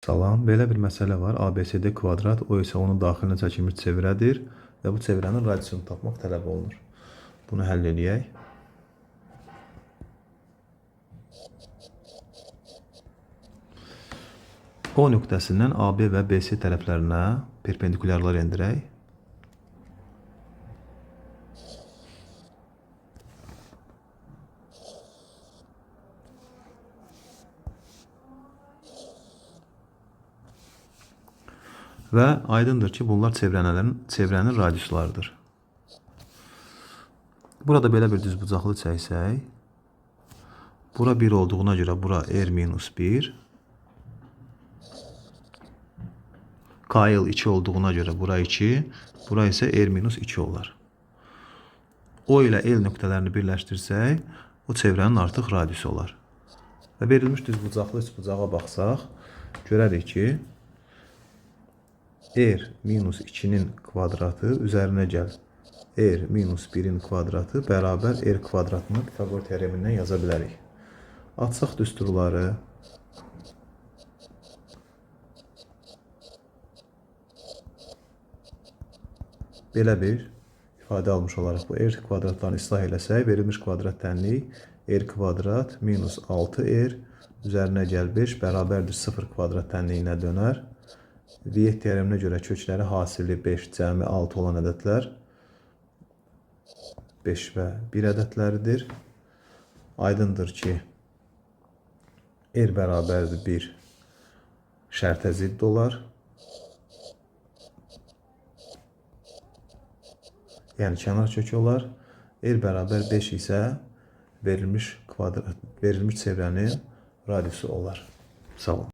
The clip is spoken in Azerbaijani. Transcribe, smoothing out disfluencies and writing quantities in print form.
Salam, belə bir məsələ var. ABCD kvadrat, o isə onun daxilinə çəkilmiş çevrədir və bu çevrənin radiusunu tapmaq tələb olunur. Bunu həll eləyək. O nöqtəsindən AB və BC tərəflərinə perpendikulyarlar endirək. Və aydındır ki, bunlar çevrənin radiuslarıdır. Burada belə bir düzbucaqlı çəksək, bura 1 olduğuna görə bura r minus 1, KL 2 olduğuna görə bura 2, bura isə r minus 2 olar. O ilə L nöqtələrini birləşdirsək, o çevrənin artıq radiusu olar. Və verilmiş düzbucaqlı üçbucağa baxsaq, görərik ki, r minus 2-nin kvadratı üzərinə gəl. R minus 1-in kvadratı bərabər r kvadratını Pifaqor teoremindən yaza bilərik. Açsaq düsturları. Belə bir ifadə almış olaraq bu r kvadratlarını islah eləsək, verilmiş kvadrat tənlik r kvadrat minus 6r üzərinə gəl 5 bərabərdir 0 kvadrat tənliyinə dönər. Viet teoreminə görə kökləri hasili 5 cəmi 6 olan ədədlər 5 və 1 ədədləridir. Aydındır ki, r bərabərdir 1 şərtə zidd olar. Yəni kənar kökü olar. R bərabər 5 isə verilmiş çevrənin radiusu olar. Sağ olun.